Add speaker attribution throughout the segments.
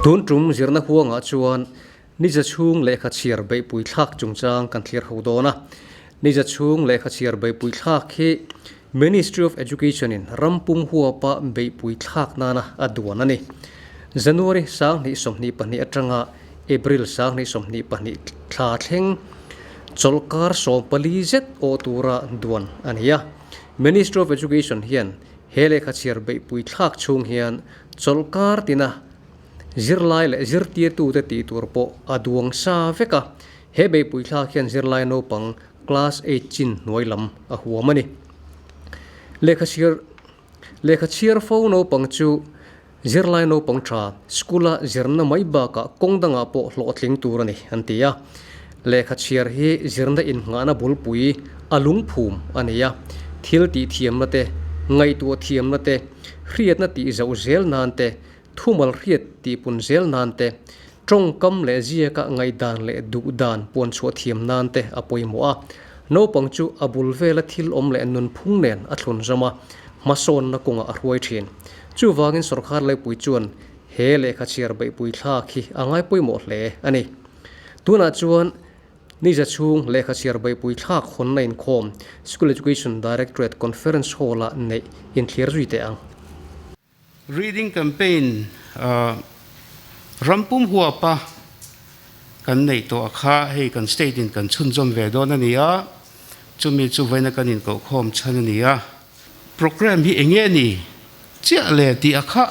Speaker 1: Tun tum zirna huangah chuan Niza chhung lehkha chhiar beihpui thlak chungchang kan thlir ho dawn a. Niza chhung lehkha chhiar beihpui thlak hi Ministry of Education in ram pum huapa beihpui thlak nana a duan a ni. January 2022 atanga April 2022 thla thleng chawlhkar 14 zet awh tura duan a ni a. Ministry of Education hian he lehkha chhiar beihpui thlak chhung hian chawlhkar tina Zirlai leh zirtirtute tih tur pawh a duang sa vek a, he beihpui thlak hian zirlai naupang class eight chin hnuai lam a huam a ni. Lehkha chhiar Lehkha chhiar fo naupang chu zirlai naupang tha school-a zirna mai bakah kawng dangah pawh hlawhtling tur a ni an ti a. Lehkha chhiar hi zirna innghahna bulpui a lungphum a ni a, thil tih thiamna te, ngaihtuah thiamna te, hriatna tih zauh zel nan te, Thumal hriat tih pun zel nan te, tawngkam leh ziaka ngaihdan leh duhdan puan chhuah thiam nan te a pawimawh a. Naupang chu a bul vela thil awm leh nunphung nen a thlun zawm a, hmasawnna kawngah a hruai thin. Chuvangin sawrkar laipui chuan he lehkha chhiar beihpui thlak hi a ngai pawimawh hle a ni. Tunah chuan Niza chhung lehkha chhiar beihpui thlak hawnna inkhawm School Education Directorate Conference Hall-ah neih inthlir zui teh ang.
Speaker 2: Reading campaign rampum huapa kan neih tawh a kha hei kan state in kan chhunzawm ve dawn a ni a, chumi chu vawiina kan inkohkhawm chhan a ni a. Programme hi eng nge ni chiah le tih a kha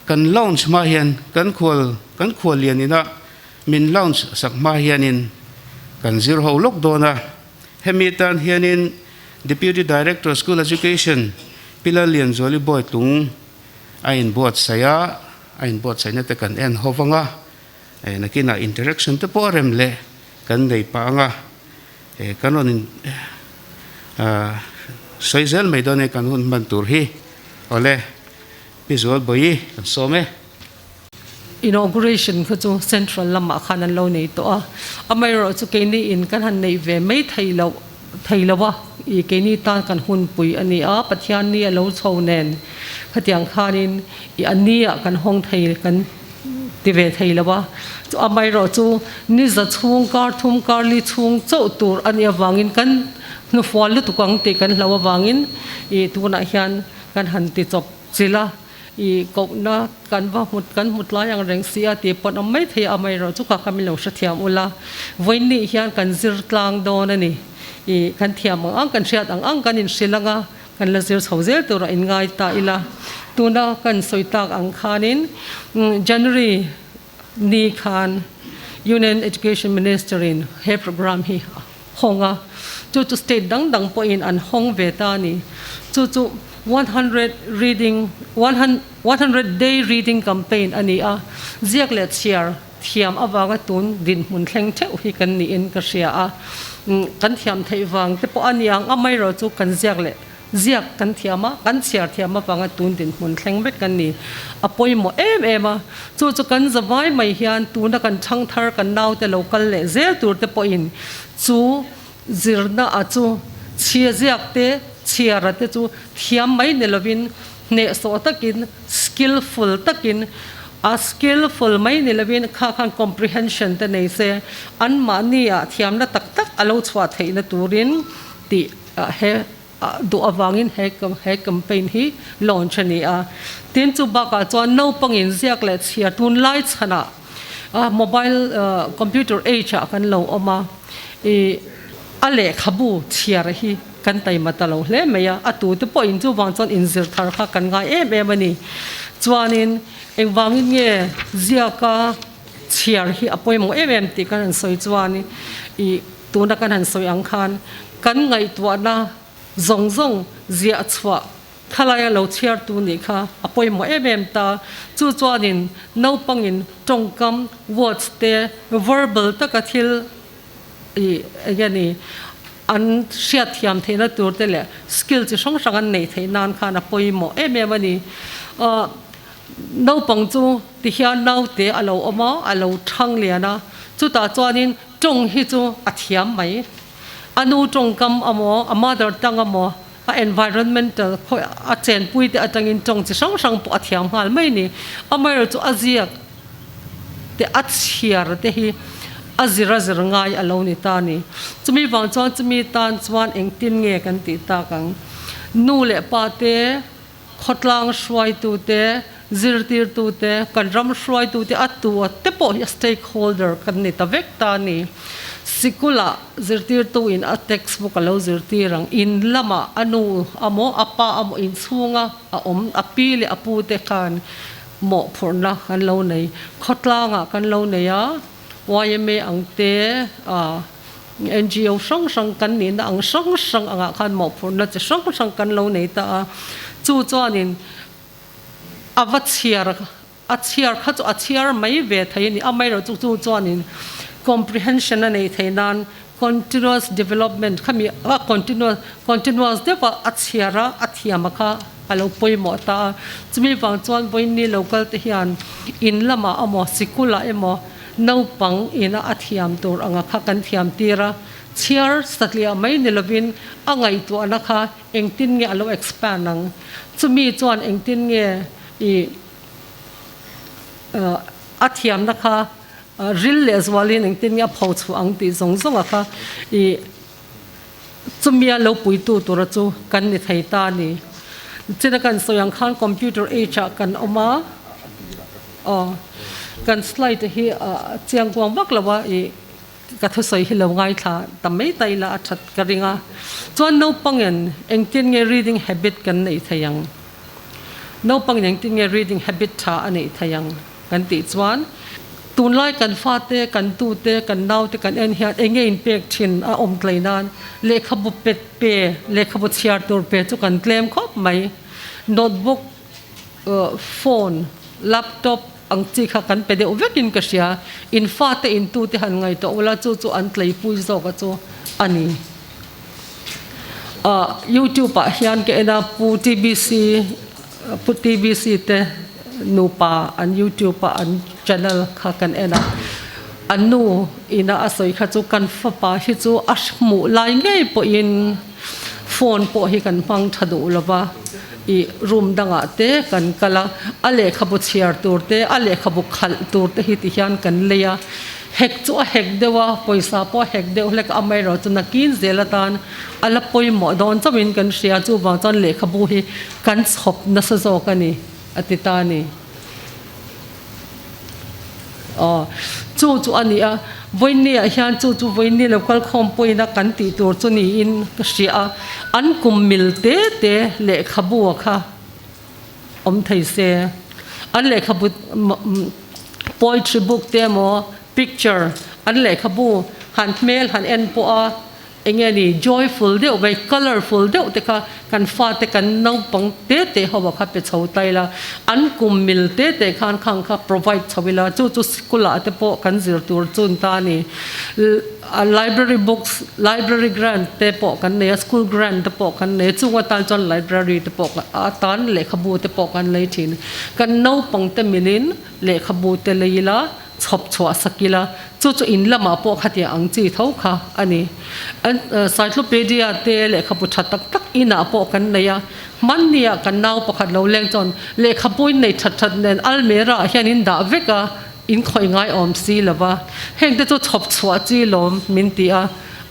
Speaker 2: kan launch hma hian kan khual kan khual lian ina min launch sak hma hianin kan zir ho lawk dawn a, hemi tan hianin Deputy Director School Education Pi Lallianzuali Bawitlung a inbuatsaih a, a inbuatsaihna te kan en ho vang a, nakinah interaction te pawh a rem leh kan nei pah ang a, kan rawn in sawi zel mai dawn e kan hun hman tur hi. Awle, Pi Zualbawi kan sawm e.
Speaker 3: Inauguration kha chu Central lamah khan an lo nei tawh a, amaherawhchu keini in kan han neih ve mai thei loh thei lo a, ih keini tan kan hunpui a ni a, Pathian ni a lo chho nen khatiang khanin ih a ni ah kan hawng thei kan ti ve thei lo a, chu amaherawhchu ni za chhung kar thum kar li chhung chauh tur a nih avangin kan hnufual lutuk ang tih kan hlo avangin ih tunah hian kan han ti chawp chilh a. I kohna kan va hmu kan hmu tlai ang reng si a tih pawn awm mai thei a, amaherawh chu ka kha min lo hrethiam ula, vawiinnih hian kan zir tlang dawn a ni. I kan thiam ang ang, kan hriat ang ang kan inhrilh ang a, kan la zir chho zel turah inngai ta ila. Tuna kan sawi tak ang khanin January ni khan Union Education Minister in he programme hi a hawng a, chu chu state dang dang pawhin an hawng ve ta a ni. Chu chu 100 reading 100 day reading campaign a ni a, ziak leh chhiar thiam avanga tun dinhmun thleng theuh hi kan niin ka hria a, kan thiam theih vang te pawh a ni ang, amaherawhchu kan ziak leh Ziak kan thiam a, kan chhiar thiam avanga tun dinhmun thleng vek kan ni. A pawimawh em em a, chu chu kan zavai mai hian tuna kan thangthar kan naute lo kal leh zel tur te pawhin chu zirna a chu chhia ziak te chhiar a te chu thiam mai ni lovin hnehsawh takin skillful takin a skillful mai ni lovin kha khan comprehension te nei se anmahni ah thiamna tak tak a lo chhuah theihna turin tih He duh avangin he he campaign hi launch a ni a. Tin, chu bakah chuan naupangin ziak leh chhiar tunlai chhanah mobile computer age ah kan lo awm a, ih a lehkhabu chhiar hi kan taima ta lo hle mai a, a tute pawhin chuvang chuan inzir thar kha kan ngai em em a ni. Chuanin engvangin nge ziaka chhiar hi a pawimawh em em tih kan han sawi chuan ih Tuna kan han sawi ang khan kan ngaihtuahna zawng zawng ziah chhuah khalaia lo chhiartu nih kha a pawimawh em em ta. Chu chuanin naupangin tawngkam, words, te verbal taka thil ih eng nge ni an hriatthiam theihna tur te leh skill chi hrang hrang an neih theih nan khan a pawimawh em em a ni. Naupang chu tihian naute a lo awm a, a lo thang lian a, chutah chuanin Tawng hi chu a thiam mai. A nu tawngkam amaw, a mother tongue amaw, a environmental khawi a chenpui te atangin tawng chi hrang hrang pawh a thiam nghal mai ni. Amaherawhchu a ziak te a chhiar te hi a zir a zir ngai a lo ni ta a ni. Chumi vang chuan chumi tan chuan engtin nge kan tih tak ang? Nu leh pa te, khawtlang hruaitu te, zirtirtu te, kan ram hruaitu te a tu a te pawh hi a stakeholder kan ni ta vek ta a ni. Sikulah zirtirtu in a textbook a lo zirtir ang, in lamah a nu amaw a pa amaw inchhunga a awm a pi leh a pu te khan mawhphurhna kan lo nei. Khawtlangah kan lo nei a, yma ang te, NGO hrang hrang kan nihna ang hrang hrang angah khan mawhphurhna chi hrang hrang kan lo nei ta a. Chu chuanin a va chhiar, a chhiar kha chu a chhiar mai ve thei a ni. Amaherawhchu chu chuanin comprehension a neih theih nan Continuous development khami a continuous continuous deuh a a chhiar a a thiam a kha a lo pawimawh ta a. Chumi vang chuan vawiinni local te hian in lamah emaw sikulah emaw naupang ina a thiam tur anga kha kan thiam tir a. Chhiar satliah mai ni lovin a ngaihtuahna kha engtin nge a lo expand ang. Chumi chuan engtin nge ih a thiamna kha Ril leh zualin engtin nge a pho chhuah ang tih zawng zawng a kha i chumia lo puitu tura chu kan ni thei ta a ni. China kan sawi ang khan computer age ah kan awm a, aw kan slide hi a chiang kuang vak lo a i ka thusawi hi lo ngaithla ta mai ta ila a that ka ring a. Chuan naupangin engtin nge reading habit kan neih thei ang? Naupangin engtin nge reading habit tha a neih thei ang? Kan tih chuan tunlai kan fate, kan tute, kan naute kan en hian eng nge inpek thin a awm tlei nan lehkhabu pet pe, lehkhabu chhiar tur pe chu kan tlem khawp mai. Notebook, phone, laptop ang chi kha kan pe deuh vekin ka hria. In fate in tute han ngaihtuah ula chu chu an tleipui zawk a chu a ni. Youtube ah hian ka en a Pu TBC Pu TBC te nupa an youtube a an channel kha kan en a an nu ina a sawi kha chu kan fapa hi chu a hmuh lai ngei pawhin phone pawh hi kan hmang tha duh lova ih room dangah te kan kal a a lehkhabu chhiar tur te a lehkhabu khalh tur te hi ti hian kan lei a. Hek chu a hek deuh a, pawisa pawh a hek deuh hlek a, amaherawh chu nakin zel atan a la pawimawh dawn chauhin kan hria, chuvang chuan lehkhabu hi kan chhawp nasa zawk a ni, a ti ta a ni. Aw, chu chu a ni a, vawiinniah hian chu chu vawiinni lo kalkhawm pawina kan tih tur chu niin ka hria a, an kum mil te te lehkhabu a kha awm thei se. An lehkhabu poetry book te emaw picture an lehkhabu han hmel han en pawh a eng nge ni joyful deuh mai colourful deuh te kha kan fate kan naupang te te ho ah kha pe chho ta ila an kum mil te te khan khang kha provide chho ila chu chu sikul ah te pawh kan zir tur chun ta a ni. A library books, library grant te pawh kan nei a, school grant te pawh kan nei a, chung atan chuan library te pawh atan lehkhabu te pawh kan lei thin. Kan naupang te milin lehkhabu te lei ila, chhawp chhuah sak ila, chu chu in lamah pawh khatiang ang chi tho kha a ni. Encyclopedia te lehkhabu tha tak tak inah pawh kan nei a, hmanniah kan nau pakhat lo leng chuan lehkhabu in nei that that nen almirah ah hian in dah vek a, In khawih ngai awm si lo va, heng te chu chhawp chhuah chi lawm min ti a,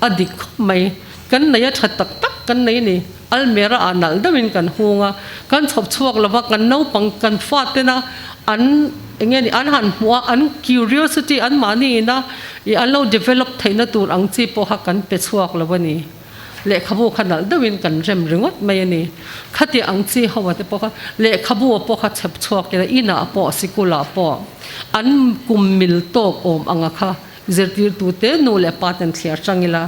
Speaker 3: a dik khawp mai. Kan nei a tha tak tak kan nei ni. Almera ah nalh deuhin kan hung a, kan chhawp chhuak lo va, kan naupang kan fatena an eng nge ni an han hmuh a, an curiosity an mahni ina ih an lo develop theihna tur ang chi pawh kha kan pe chhuak lo a ni. Lehkhabu kha nalh deuhin kan rem ringawt mai a ni. Khati ang chi ho te pawh kha lehkhabu pawh kha chhep chhuak ila inah pawh sikulah pawh an kum mil tawk awm anga kha zirtirtute nu leh pa ten thliar chang ila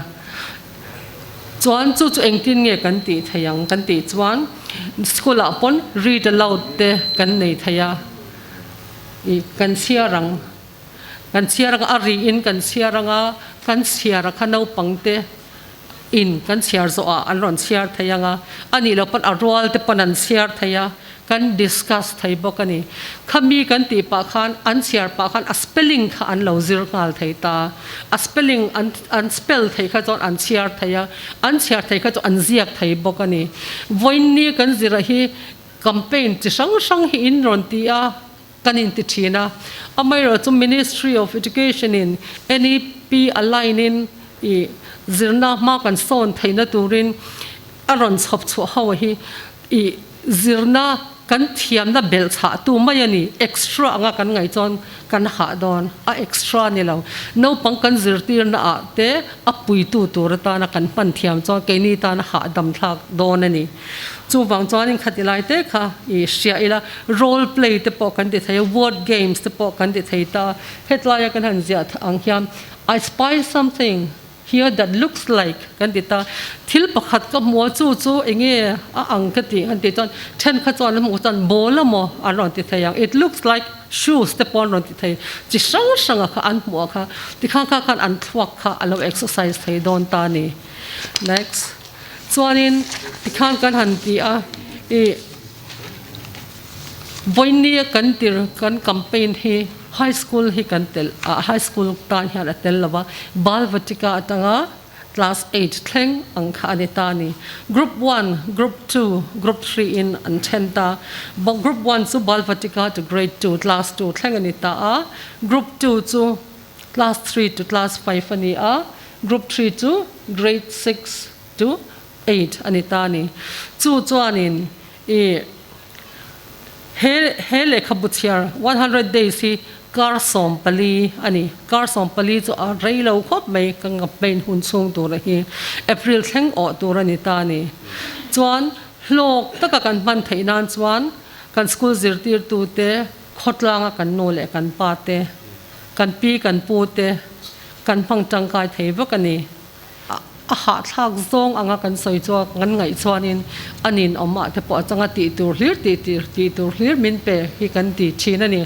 Speaker 3: chuan chu chu engtin nge kan tih thei ang kan tih chuan school ah pawn read aloud te kan nei thei a ih kan chhiar ang. Kan chhiar anga a ri in kan chhiar anga kan chhiar a kha naupang te in kan chhiar zawh ah an rawn chhiar thei anga a nih loh pawn a rual te pawn an chhiar thei a kan discuss thei bawk a ni. Khami kan tih pah khan an chhiar pah khan a spelling kha an lo zir nghal thei ta a spelling an an spell thei kha chuan an chhiar thei a an chhiar thei kha chu an ziak thei bawk a ni. Vawiinni kan zir ah hi campaign chi hrang hrang hi in rawn ti a. kan inti thin a. Amaherawhchu Ministry of Education in NEP align in i zirna hma kan sawn theihna turin a rawn chhawp chhuah ho hi i zirna kan thiamna belh chhah tu mai a ni. Extra anga kan ngaih chuan kan hah dawn a extra ni lo. Naupang kan zirtirna ah te a puitu tur atana kan hman thiam chuan keini tan a hahdam thlak dawn a ni. Chuvang chuanin khati lai te kha i hria ila role play te pawh kan ti thei a, word games te pawh kan ti thei ta a. Hetlaia kan han ziah ang hian I spy something here that looks like kan ti ta. Thil pakhat ka hmu a chu chu enge a ang ka tih an tih chuan thenkhat chuan an hmuh chuan ball emaw an rawn ti thei ang. It looks like shoes te pawh an rawn ti thei. Chi hrang hranga kha an hmuh a kha tikhan kha khan an thluak kha a lo exercise thei dawn ta a ni. Next. Chuanin tikhan kan han ti a ih vawinia kan tir kan campaign hi high school hi kan telh ah high school tan hian a tel lo va Balvatika atanga class eight thleng ang kha a ni ta a ni. Group one, group two, group three in an then ta. Group one chu Balvatika to grade two, class two thleng a ni ta a, group two chu class 3 to class 5 a ni a, group 3 chu grade 6 to 8 a ni ta a ni. Chu chuanin i he he lehkhabu chhiar 100 days hi kar 14 a ni. Kar 14 chu a rei lo khawp mai ka campaign hun chhung tura hi April thleng awh tur a ni ta a ni. Chuan hlawk taka kan hman theih nan chuan kan school zirtirtute khawtlanga kan nu leh kan pa te Kan pi kan pu te kan hmang tangkai thei vek a ni. A hahthlak zawng anga kan sawi chuan kan ngaih chuanin a ninawm ah te pawh a changa tih tur hlir tih tih tih tur hlir min pe hi kan ti thin a ni.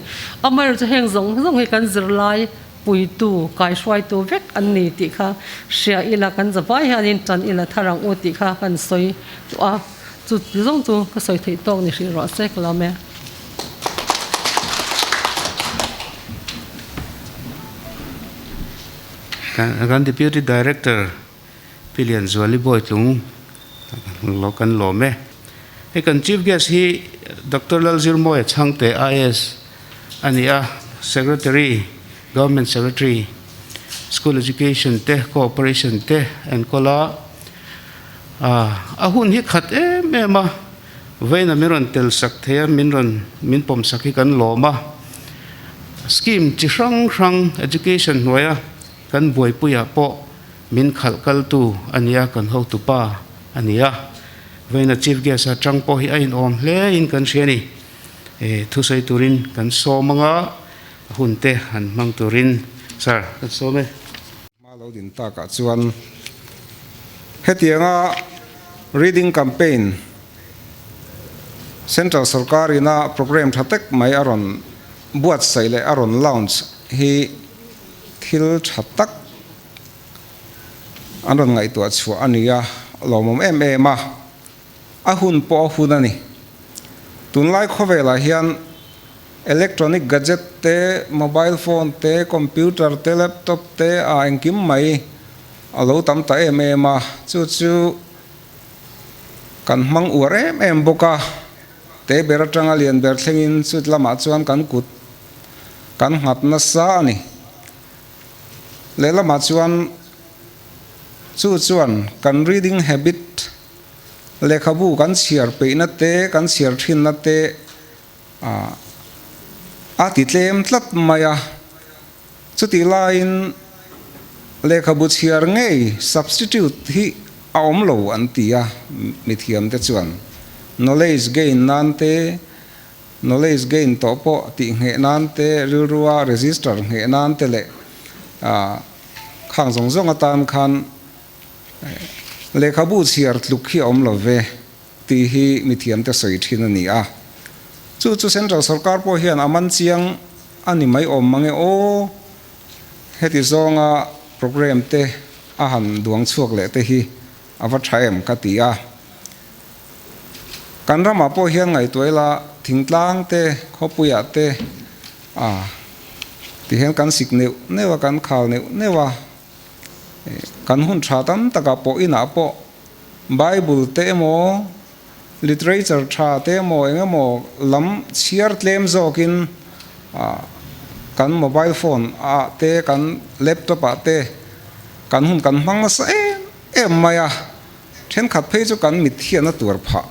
Speaker 3: Amaherawhchu heng zawng zawng hi kan zirlai puitu kaihruaitu vek an ni tih kha hria ila kan zavai hianin tan ila thar ang u tih kha kan sawi tawh a. Chu zawng chu ka sawi theih tawk ni hrih rawh se ka lo awm e.
Speaker 2: Kan Deputy Director Pi Lianzuali Bawitlung lo kan lawm e. Hei kan Chief Guest hi Doctor Lalzirmawia Chhangte IAS a ni a, Secretary, Government Secretary, School Education te, Cooperation te a enkawl a. A hun hi khat em em a. Vawiina min rawn tel sak thei a, min rawn min pawm sak hi kan lawm a. Scheme chi hrang hrang education hnuaia kan buaipuiah pawh min khalh kaltu a nia, kan hotupa a ni a. Vawiina Chief Guest atang pawh hi a inawm hle in kan hria a ni. Thusawi turin kan sawm anga hun te han hmang turin Sir kan sawm e.
Speaker 4: Hma lo din takah chuan hetianga reading campaign Central sorkar ina programme tha tak mai a rawn buatsaih leh a rawn launch hi thil tha tak an rawn ngaihtuah chhuah a ni a, lawmawm em em a, a hun pawh a hun a ni. Tunlai khawvelah hian Electronic gadget te, mobile phone te, computer te, laptop te a engkim mai a lo tam ta em em a, chu chu kan hmang uar em em bawk a, te ber atanga lian ber thlengin chut lamah chuan kan kut kan nghat nasa a ni. Lehlamah chuan chu chuan kan reading habit, lehkhabu kan chhiar peihna te, kan chhiar thinna te, A ti tlem tlat mai a, chutih laiin lehkhabu chhiar ngei substitute hi a awm lo an ti a, mithiamte chuan knowledge gain nan te, knowledge gain tawh pawh tih ngheh nan te, rilrua register ngheh nan te leh khang zawng zawng atan khan lehkhabu chhiar tluk hi a awm lo ve. Tih hi mithiamte sawi thin a ni a. Chu chu Central sorkar pawh hian a man chiang a ni mai awm mange aw. Heti zawnga programme te a han duang chhuak leh te hi a va tha em ka ti a. Kan ramah pawh hian ngaihtuah ila thingtlang te, khawpuiah te a ti hian kan sik neuh neuh a, kan khal neuh neuh a. Kan hun tha tam takah pawh inah pawh Bible te emaw, literature tha te emaw eng emaw lam chhiar tlem zawkin Kan mobile phone ah te, kan laptop ah te kan hun kan hmang nasa em em mai a, thenkhat phei chu kan mit hian a tuar phah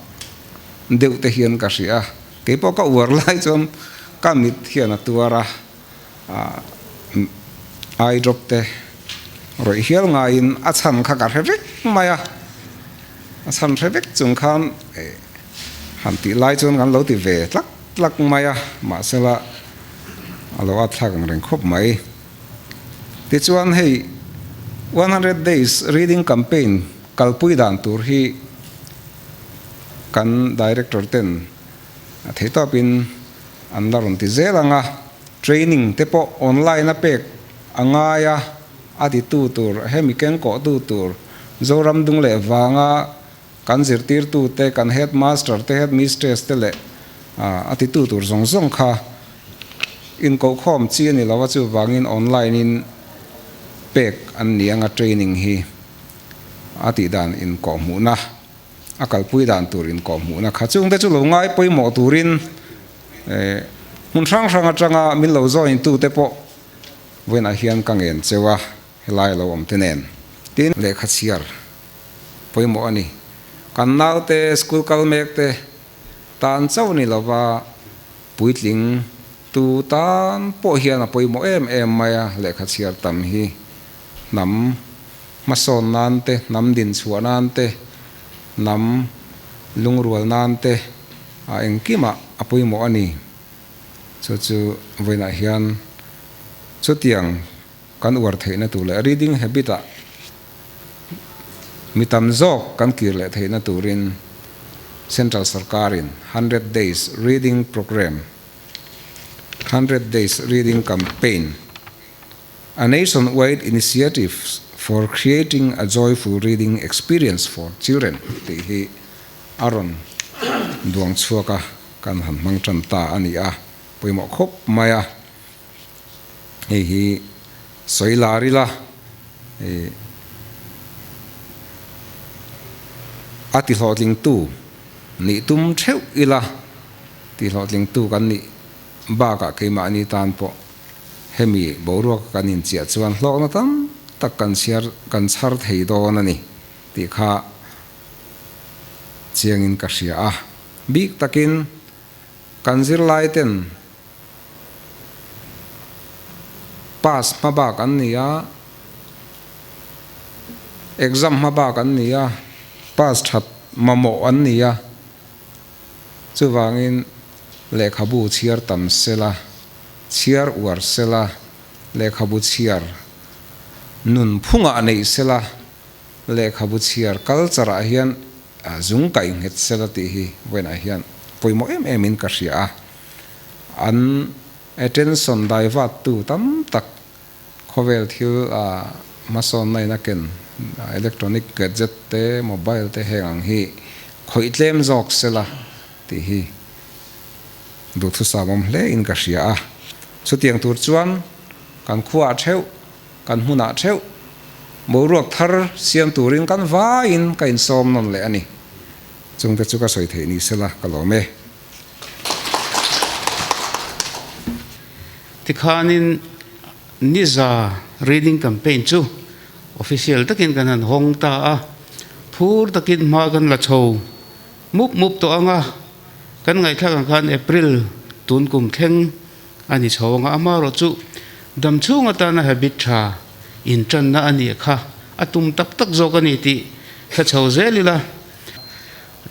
Speaker 4: deuh te hian ka hria a, keipawh ka uar lai chuan ka mit hian a tuar a, eye drop te rawih hial ngaiin a chhan kha ka hre vek mai a, a chhan hre vek chung khan han tih lai chuan kan lo ti ve tlak tlak mai a, mahsela a lo at thlak ang reng khawp mai. Tichuan hei 100 days reading campaign kalpui dan tur hi kan director ten a theihtawpin an la rawn ti zel ang a, training te pawh online a pek a ngai a, a titu tur hemi kengkawhtu tur Zoram dung leh vanga Kan zirtirtute, kan headmaster te, headmistress te leh a titu tur zawng zawng kha inkohkhawm chi a ni lo a, chuvangin online in pek an ni anga training hi a tih dan inkawhhmuhna, a kalpui dan tur inkawhhmuhna kha chungte chu lo ngai pawimawh turin hmun hrang hrang atanga min lo join tute pawh vawiinah hian ka ngen cheu a, helai a lo awm te nen. Tin, lehkha chhiar pawimawh a ni. Kan naute school kal mek te tan chauh ni lova puitling tu tan pawh hian a pawimawh em em mai a, lehkha chhiar tam hi hnam hmasawn nan te, hnam dinchhuah nan te, hnam lungrual nan te a engkimah a pawimawh a ni. Chu chu vawiinah hian chutiang Kan uar theihna tur leh reading habit ah mi tam zawk kan kir leh theihna turin Central Sarkarin 100 Days Reading Programme, 100 Days Reading Campaign, a nationwide initiative for creating a joyful reading experience for children tih hi a rawn duang chhuak a, kan han hmang tan ta a ni a, pawimawh khawp mai a. Hei hi sawi lar ila ih a ti hlawhtlingtu nih tum theuh ila ti hlawhtlingtu kan nih bakah keimahni tan pawh hemi boruaka kan inchiah chuan hlawkna tam tak kan chhiar kan chhar thei dawn a ni tih kha chiangin ka hria a. Bik takin kan zirlai ten Pass hma bak an ni a, exam hma bak an ni a, pass that mamawh an ni a, chuvangin lehkhabu chhiar tam sela, chhiar uar sela, lehkhabu chhiar nun phungah neih sela, lehkhabu chhiar culture ah hian zung kaih nghet sela tih hi vawiinah hian pawimawh em em in ka hria a. An attention divert tu tam tak khawvel thil hmasawnna in a ken electronic gadget te mobile te heng ang hi khawih tlem zawk sela tih hi duhthusam awm hle in ka hria a. Chutiang tur chuan kan khuaah theuh kan hmunah theuh boruak thar siam turin kan vaiin ka insawm nawn leh a ni. Chungte chu ka sawi theih ni sela ka lawm e.
Speaker 2: Tikhanin Niza reading campaign chu official takin kan han hawng ta a, phur takin hma kan la chho mup mup tawh ang a, kan ngaihthlak ang khan April tun kum thleng a ni chho ang a, amaherawh chu dam chhung atana habit tha intanna a nih kha a tum tak tak zawk a ni tih hre chho zel ila.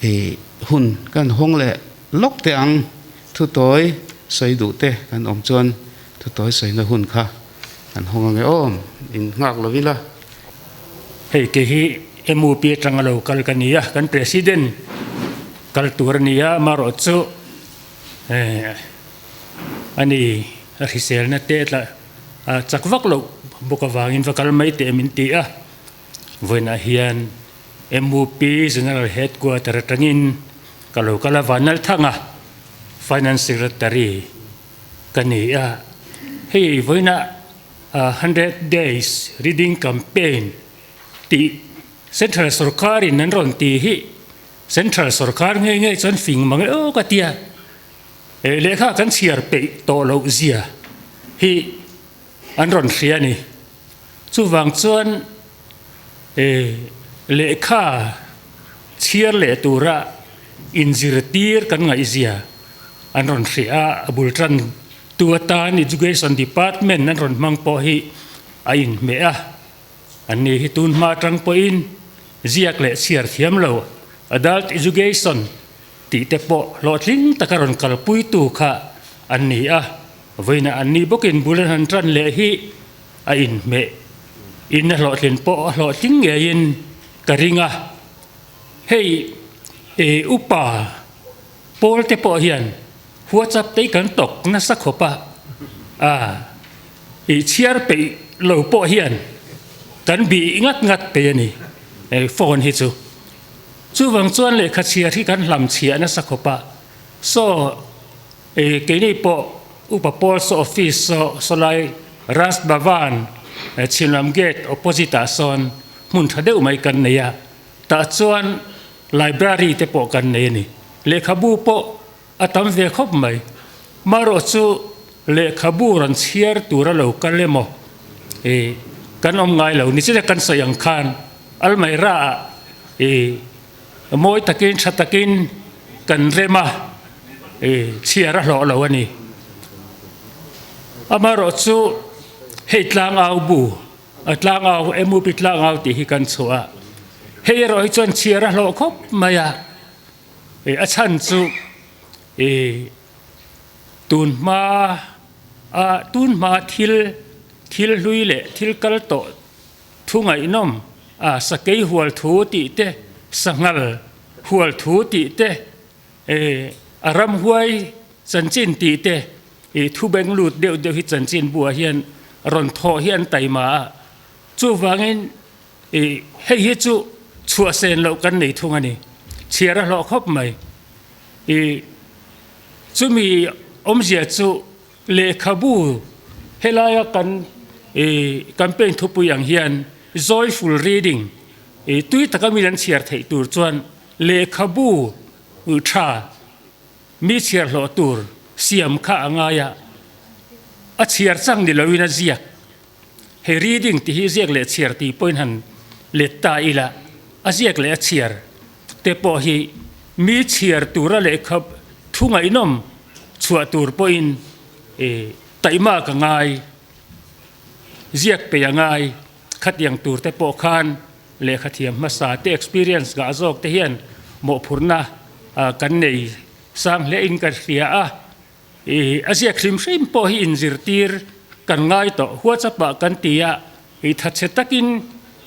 Speaker 2: I hun kan hawng leh lawk teh ang, thutawi sawi duh te kan awm chuan thutawi sawina hun kha kan hawng ange aw, in nghak lo ila.
Speaker 5: Hei kei hi MUP atanga lo kal ka ni a, kan President kal tur a ni a, amaherawh chu a ni a hriselna te a chak vak loh bawk avangin va kal mai teh min ti a, vawiinah hian MUP General Headquarter atangin ka lo kal a, Vanlalthanga Finance Secretary ka ni a. Hei vawiinah 100 Days Reading Campaign tih Central sorkarin an rawn ti hi Central sorkar ngei ngei chuan fing mang e aw ka tia. Lehkha kan chhiar peih tawh loh zia hi an rawn hria a ni. Chuvang chuan lehkha chhiar leh tura inzirtir kan ngaihzia an rawn hria a, a bul tan tu atan Education Department an rawn hmang pawh hi a inhmeh a. An ni hi tun hma atang pawhin ziak leh chhiar thiam lo, Adult Education tih te pawh hlawhtling taka rawn kalpuitu kha an ni a, vawiinah an ni bawkin bul an han tan leh hi a inhmeh in a hlawhtlin pawh a hlawhtling ngeiin ka ring a. Hei upa pawl te pawh hian WhatsApp te hi kan tawk nasa khawp a, a i chhiar peih lo pawh hian kan bih ngat ngat peih a ni phone hi chu. Chuvang chuan lehkha chhiar hi kan hlam chhiah nasa khawp a, saw e keini pawh Upa Paul saw office saw sawlai Raj Bhavan chhimlam gate opposite ah sawn hmun tha deuh mai kan nei a, tah chuan library te pawh kan nei a ni. Lehkhabu pawh a tam ve khawp mai. Marawh chu lehkhabu rawn chhiar tur a lo kal emaw e kan awm ngai lo ni chiah kan sawi ang khan Almaira ah e mawi takin tha takin kan rem a e chhiar a hlawh lo a ni. Amarawh chu hei tlangau bu a tlangau MUP tlangau tih hi kan chhuah a hei erawh hi chuan chhiar a hlawh khawp mai a e a chhan chu e tun hma a tun hma thil thil hlui leh thil kal tawh Thu ngaihnawm a sakei hual thu tih te, sanghal hual thu tih te, a ramhuai chanchin tih te, ih thu beng lut deuh deuh hi chanchin buah hian rawn thawh hi an taima a. Chuvangin ih hei hi chu chhuah sen loh kan nei thung a ni. Chhiar a hlawh khawp mai. Ih chumi awmzia chu Lehkhabu helaia kan campaign thupui ang hian joyful reading tui taka mi an chhiar theih tur chuan lehkhabu tha mi chhiar hlawh tur siam kha a ngai a, a chhiar chang ni loin a ziak. Hei reading tih hi ziak leh chhiar tih pawhin han let ta ila, a ziak leh a chhiar te pawh hi mi chhiar tura lehkha thu ngaihnawm chhuah tur pawhin taihma ka ngai, ziak peih a ngai, khatiang tur te pawh khan lehkha thiam hmasa te experience ngah zawk te hian mawhphurhna kan nei sang hle in ka hria a. I a ziak hrim hrim pawh hi inzirtir kan ngai tawh. WhatsApp ah kan ti a, i thatchhe takin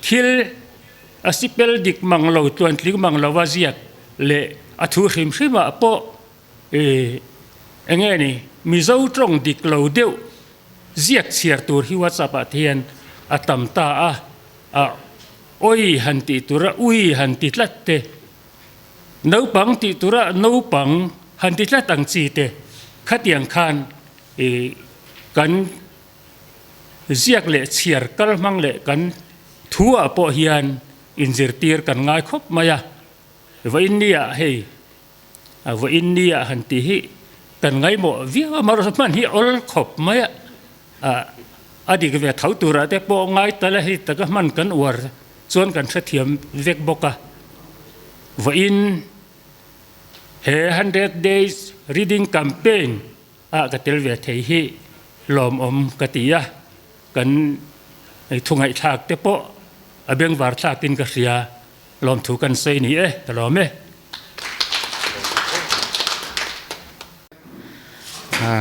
Speaker 5: thil a sipel dik mang lo, tluantling mang lo a ziak leh a thu hrim hrim ah pawh i eng nge ni Mizo tawng dik lo deuh ziak chhiar tur hi WhatsApp ah te hian a tam ta a, a awi han tih tura ui han ti tlat te. Naupang tih tura naupang han ti tlat ang chi te khatiang khan ih kan ziak leh chhiar kal hmang leh kan thu ah pawh hian inzirtir kan ngai khawp mai a, vawiin ni ah hei vawiin ni ah han tih hi kan ngaimawh viau a, amaherawhchu hman hi awl khawp mai a, ah a dik ve tho turah te pawh ngai tal a hei taka hman kan uar Chuan kan hrethiam vek bawk a, vawiin he Hundred Days Reading Campaign ah ka tel ve thei hi lawmawm ka ti a, kan thu ngaihthlak te pawh a bengvar thlakin ka hria, lawmthu kan sawi ni e, ka lawm e.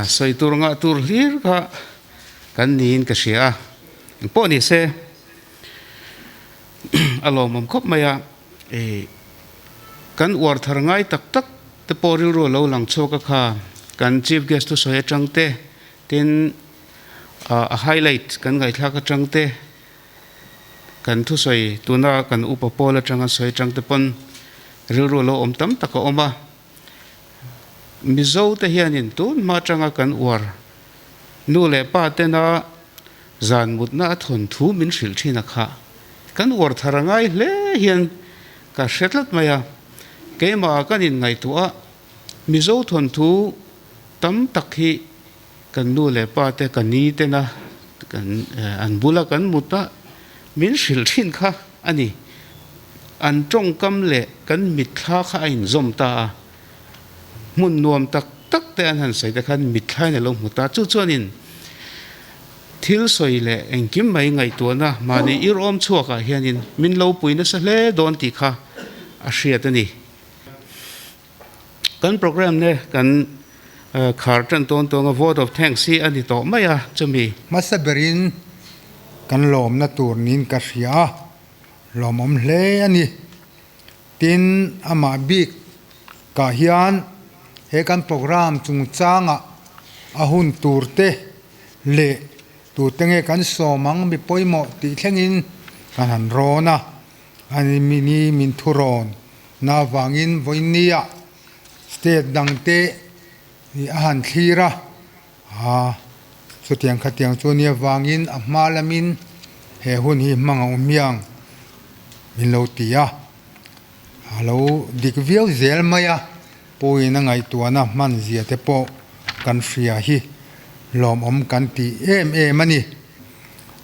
Speaker 2: Sawi tur ngah tur hlir kha kan niin ka hria a, engpawh ni se. A lawmawm khawp mai a, kan uar thar ngai tak tak te pawh rilru a lo lang chhuak a kha, kan chief guest thusawi atang te, tin a highlight kan ngaihthlak atang te, kan thusawi tuna kan upa pawl atanga sawi atang te pawn rilru a lo awm tam tak a awm a. Mizo te hianin tun hma atanga kan uar nu leh pa tena Zan mutna a thawn thu min hrilh thin a kha. Kan uar thar a ngai hle hian ka hre tlat mai a. Keimah kan inngaihtuah a, Mizo thawn thu Tam tak hi kan nu leh pa te, ka ni tena kan an bula kan mut a, min hrilh thin kha a ni. An tawngkam leh kan mitthla kha a inzawm ta a, hmun nuam tak tak te an han sawi te khan mitthlain a lo hmu ta. Chu chuanin thil sawi leh engkim mai ngaihtuahna mahni irawm chhuakah hianin min lo pui nasa hle dawn tih kha a hriat a ni. Kan programme ne kan khar tan tawn tawn a, vote of thanks hi a ni tawh mai a, chumi.
Speaker 6: Hmasa berin kan lawmna tur niin ka hria a, lawmawm hle a ni. Tin, amah bik kah hian he kan programme chungchangah a hun tur te leh tute nge kan sawm ang mi pawimawh tih thlengin kan han rawn a, a ni min thurawn. Na avangin vawiinnia state dangte nih a han thlir a, aa chutiang khatiang chu nia avangin a hma lamin he hun hi hmang a awm hiang min lo ti a, a lo dik viau zel mai a, puiin a ngaihtuahna hman zia te pawh kan hria hi lawmawm kan ti em em a ni.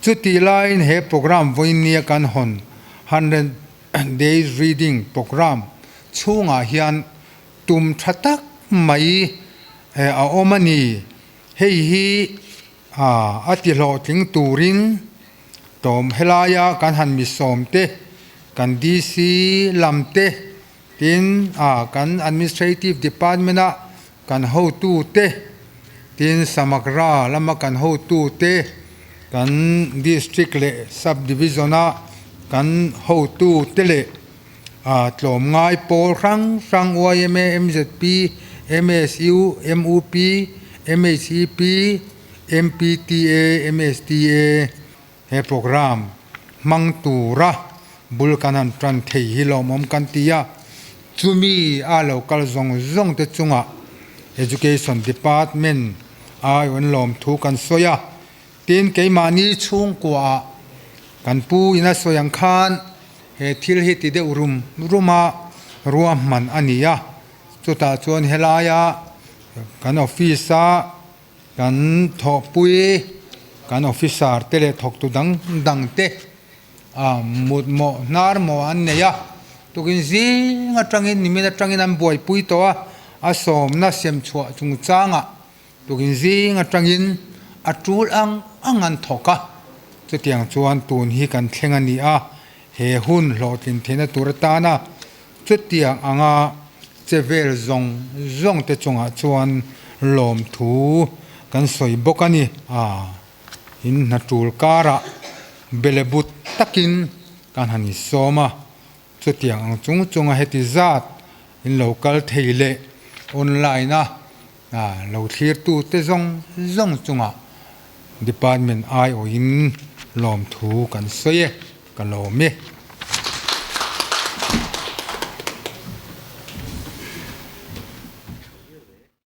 Speaker 6: Chutih laiin he programme vawiinnia kan hawn 100 Days Reading Programme chhungah hian tum tha tak mai a awm a ni. Hei hi a tihlawhtling turin tawm helaia kan han mi sawm te, kan DC lam te, tin kan Administrative Department-a kan hotu te, tin Samagra lama kan hotu te, kan District leh Sub Division-a kan hotu te leh tlawmngai pawl hrang hrang yma, mzp, MSU, mup, MHEP, MPTA, MSTA he programme hmang tura bul kan han tan thei hi lawmawm kan ti a, chumi a lo kal zawng zawng te chungah Education Department ai an lawm thu kan sawi a, tin keimahni chhungkuaah kan pu in a sawi ang khan he thil hi ti deuh rum rum a ruahman a ni a, chutah chuan helaia kan office a Kan thawhpui, kan officer te leh thawktu dang dang te a mut mawh hnar mawh an nei a, tukin zing atangin nimin atangin an buaipui tawh a, a sawmna sem chhuah chungchangah tukin zing atangin a tul ang ang an thawk a, chutiang chuan tun hi kan thleng a ni a, he hun hlawhtlin theihna tur atana Chutiang anga che vel zawng zawng te chungah chuan lawmthu kan sawi bawk a ni. A in hna tul karah belebut takin kan han insawm a, chutiang ang chung chunga heti zat in lo kal thei leh online a lo thlirtu te zawng zawng chungah department aiawhin lawmthu kan sawi e, ka lawm e.